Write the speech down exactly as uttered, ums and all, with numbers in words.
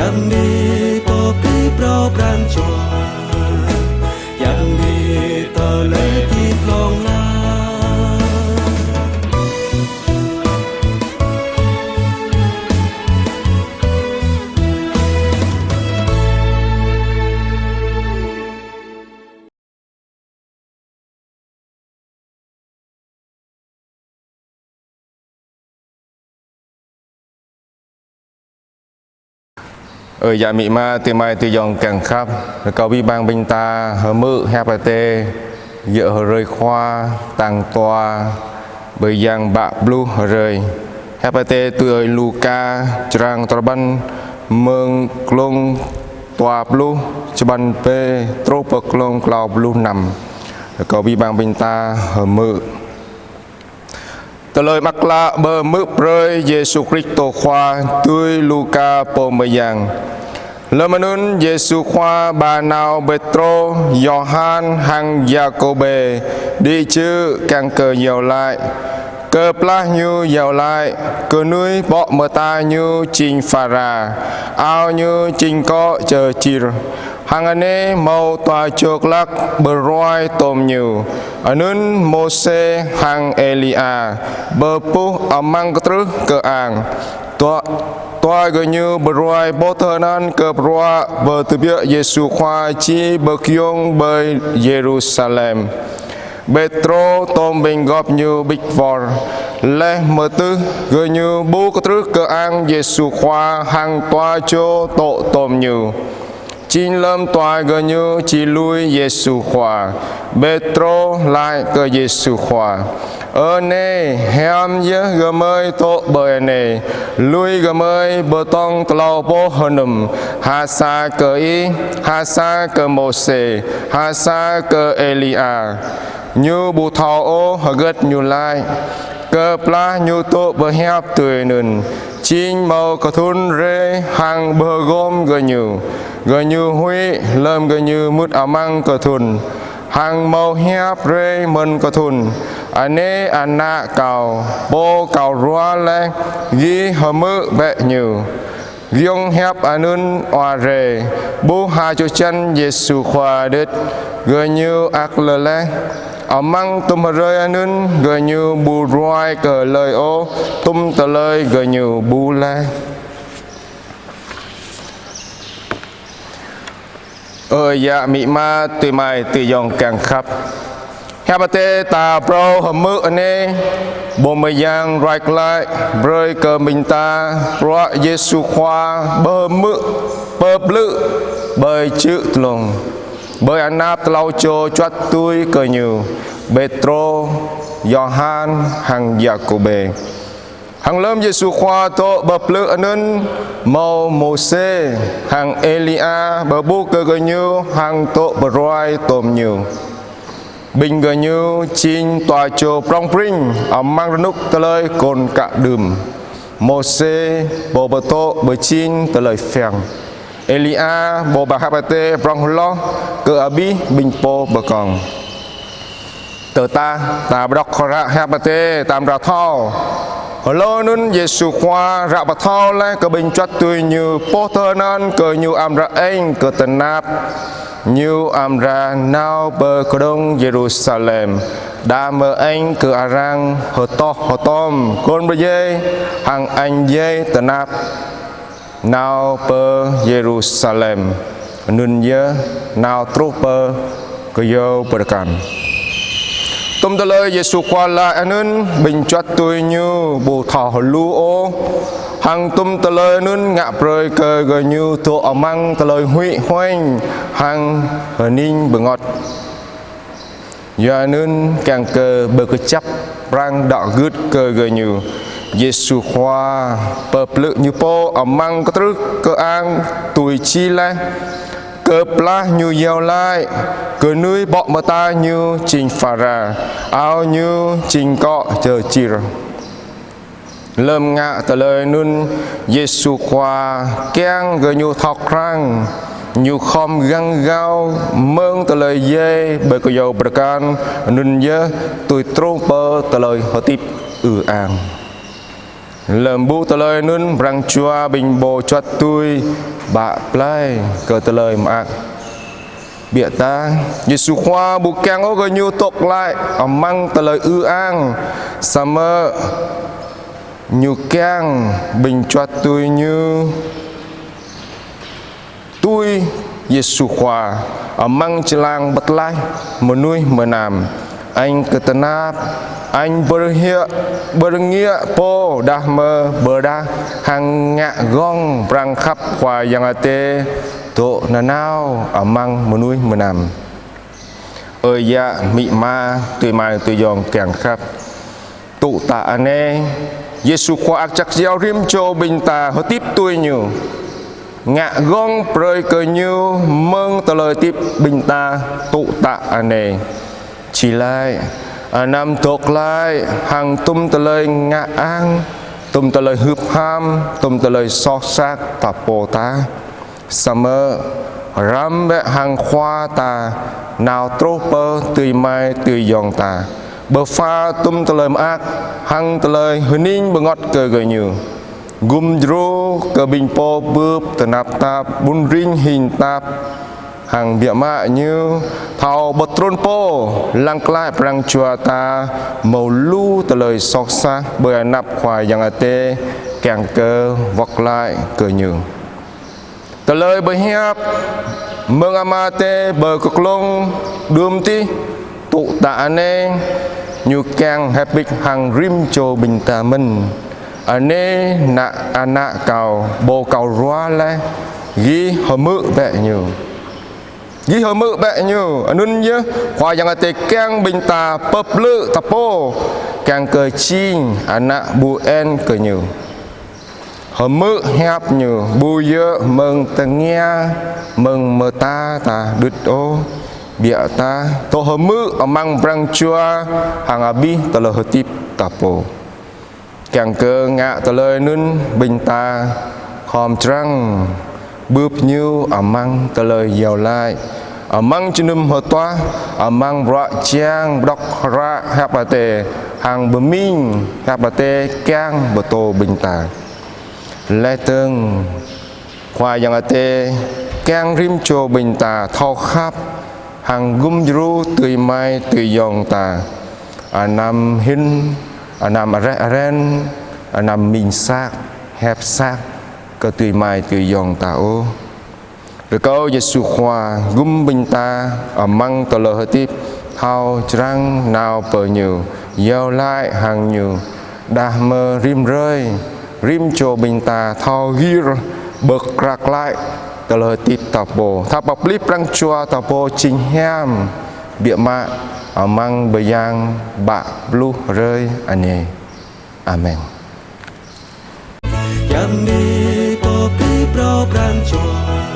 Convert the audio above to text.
Yang ni pô pơpŭ pran jua, yang ni tơlơi pơpŭ hlŏng lar. Ơ yă amĭ ama, adơi amai adơi ayŏng kiăng khăp, rơkâo abih bang ƀing ta hơmư̆ hiăp Adai, yơh hrơi Khua, tal dua, bơyan pă pluh hrơi. Hiăp Adai tui ơi Luka, črăn duapăn, mơ̆ng glông dua pluh, čơpăn B, truh pơ glông klâo pluh năm. Rơkâo abih bang ƀing ta hơmư̆. Tơlơi mơak klă pơhmư̆ brơi Yêsu Kristô Khua tui Luka pô mơyang. Lơm anŭn Yêsu Khua ba nao Pêtrô, Yôhan hăng Yakôbê đĭ čư̆ kiăng kơ iâu laĭ. Kơplah ñu iâu laĭ, kơnuih ƀô̆ mơta ñu jing phara, ao ñu jing akŏ čơčir. Hăng anai hmâo dua čô glăk pơruai tôm ñu, anŭn Môsê hăng Êlia, pơƀuh amăng kơtrưh kơang. Dua, dua gơñu pơruai pơthâo anăn kơ bruă pơtơbiă Yêsu Khua či pơgiŏng ƀơi Yêrusalem. Pêtrô tôm ƀing gŏp ñu ƀĭt wơr, laih mơtưh gơñu ƀuh kơtrưh kơang Yêsu Khua hăng dua čô dŏ tôm ñu. Jing lơm dua gơñu či lui Yêsu Khua, Pêtrô laĭ kơ Yêsu Khua: Ơ Nai, hiam yơh gơmơi dŏ ƀơi anai, lui gơmơi pơdơ̆ng klâo boh hơnum, ha sa kơ ih, ha sa kơ Môsê, ha sa kơ Êlia. Ñu ƀu thâo ôh hơget ñu laĭ. Kơplah ñu dŏ pơhiăp tui anŭn, jing hmâo kơthŭn rai hăng pơhơgŏm gơñu. Gơñu huĭ lơm gơñu mŭt amăng kơthŭn, hăng hmâo hiăp rai mơ̆ng kơthŭn: Anai Ană Kâo, Pô Kâo ruah laih, gih hơmư̆ bĕ Ñu. Giŏng hiăp anŭn ua rai, ƀuh ha čô čan Yêsu Khua đôč, gơñu ăk lơleh. Amăng tŭm hrơi anŭn gơñu ƀu ruai kơ hlơi ôh tŭm tơlơi gơñu ƀuh laih. Ơ yă amĭ ama, adơi amai adơi ayŏng kiăng khăp. Hiăp Adai ta phrâo hơmư̆ anai, pô mơyang ruai glaĭ brơi kơ ƀing ta bruă Yêsu Khua pơhmư̆, pơplư̆ ƀơi čư̆ dlông, ƀơi anăp klâo čô čuăt tui kơ Ñu, Pêtrô, Yôhan hăng Yakôbê. Hăng lơm Yêsu Khua dŏ pơplư̆ anŭn, hmâo Môsê hăng Êlia pơƀuh kơ gơñu hăng dŏ pơruai tôm ñu. Ƀing gơñu jing dua čô prŏng prin amăng rơnŭk tơlơi kŏn kă đưm. Môsê pô pơtô pơjing tơlơi phiăng. Êlia pô ba hiăp Adai prŏng hloh kơ abih ƀing pô pơkŏn. Tơdah ta pơđŏk hră hiăp Adai ta amra thâo. Hlâo anŭn Yêsu Khua ră pơthâo laih kơ ƀing čuăt tui Ñu pô tơhnal kơ Ñu amra eng kơ tơnap. Ñu amra nao pơ kơđông Yêrusalem, đah mơ̆ eng kơ arăng hơtŏh hơtŏm, kŏn pơdjai hăng añ djai tơnap. Nao pơ Yêrusalem, anŭn yơh nao truh pơ kơyâo pơrơkal. Tŭm tơlơi Yêsu Khua laĭ anŭn, ƀing čuăt tui Ñu ƀu thâo hluh ôh, hăng tŭm tơlơi anŭn ngă brơi kơ gơñu dŏ amăng tơlơi huĭ huañ hăng hơning bơngŏt. Yua anŭn kiăng kơ pơkơjăp pran đăo gưt kơ gơñu, Yêsu Khua pơplư̆ Ñu pô amăng kơtrưh kơang tui čih laih: Kơplah Ñu iâu laĭ, kơnuih ƀô̆ mơta Ñu jing phara, ao Ñu jing akŏ čơčir. Lơm ngă tơlơi anŭn, Yêsu Khua kiăng gơñu thâo krăn, Ñu khŏm găn gao mơ̆ng tơlơi djai ƀơi kơyâo pơrơkal, anŭn yơh tui truh pơ tơlơi hơdip ư ang. Lơm ƀuh tơlơi anŭn, pran jua ƀing pô čuăt tui bă blai kơ tơlơi mơak. Biă ta, Yêsu Khua ƀu kiăng ôh kơ ñu dŏ glaĭ amăng tơlơi ư ang, samơ̆ ñu kiăng ƀing čuăt tui ñu tui Yêsu Khua amăng jơlan pơtlaih mơnuih mơnam. Añ kơ tơnap, añ bơrhiă, bơrngiă pô đah mơ̆ bơdah hăng ngă gơ̆ng prang khăp Khua Yang Adai dŏ nanao amăng mơnuih mơnam. Ơ yă, amĭ ama, adơi amai adơi ayŏng kiăng khăp. Tŭ tă anai, Yêsu Khua ăt čăk jao rĭm čô ƀing ta hơdip tui ñu. Ngă gơ̆ng brơi kơ ñu mơ̆ng tơlơi hơdip ƀing ta tŭ tă anai. Či laĭ, anăm dŏ glaĭ hăng tum tơlơi ngă ang, tum tơlơi hưp ham, tum tơlơi soh sat ta pô ta. Samơ̆ răm bĕ hăng Khua ta nao truh pơ adơi amai adơi ayŏng ta. Pơpha tum tơlơi mơak hăng tơlơi hơning bơngăt kơ gơñu. Gum djru kơ ƀing pô bưp tơnap tap, ƀun rin hin tap. Hăng biă mă ñu thâo pơtrŭn pô lăng glaĭ prang jua ta hmâo lu tơlơi soh sat ƀơi anăp Khua Yang Adai kiăng kơ wơ̆t glaĭ kơ ñu. Tơlơi pơhiăp mơ̆ng Ama Adai pơ kơklông đưm tih tŭ tă anai ñu kiăng hơbĭt hăng rĭm čô ƀing ta mơ̆n. Anai ană, ană kâo, pô kâo ruah laih, gih hơmư̆ bĕ ñu. Gih hơmư̆ bĕ ñu, anŭn yơh Khua Yang Adai kiăng ƀing ta pơplih ta pô, kiăng kơ jing ană ƀu en kơ ñu. Hơmư̆ hiăp ñu, ƀu djơ̆ mơ̆ng tơngia, mơ̆ng mơta ta đŭt ôh, biă ta, dŏ hơmư̆ amăng prang jua, hăng abih tơlơi hơdip ta pô. Kiăng kơ ngă tơlơi anŭn ƀing ta khŏm črang bưp ñu amăng tơlơi iâu laĭ, amăng jơnum hơtuah, amăng bruă jang pơđŏk hră hiăp Adai, hăng pơmĭn hiăp Adai kiăng pơtô ƀing ta. Laih dơ̆ng Khua Yang Adai kiăng rĭm čô ƀing ta thâo khăp hăng gum djru adơi amai adơi ayŏng ta. Anăm hĭn, anăm areh aren, anăm mĭn sat, hiăp sat kơ adơi amai adơi ayŏng ta ôh. Rơkâo Yêsu Khua gum ƀing ta amăng tơlơi hơdip thâo črang nao pơ ñu, iâu laĭ hăng ñu, đah mơ̆ rĭm hrơi, rĭm čô ƀing ta thâo gir pơkra glaĭ tơlơi hơdip ta pô, thâo pơplih prang jua ta pô jing hiam, biă mă amăng bơyan pă pluh hrơi anai. Amen. Yam ni pơplih phrâo prang jua.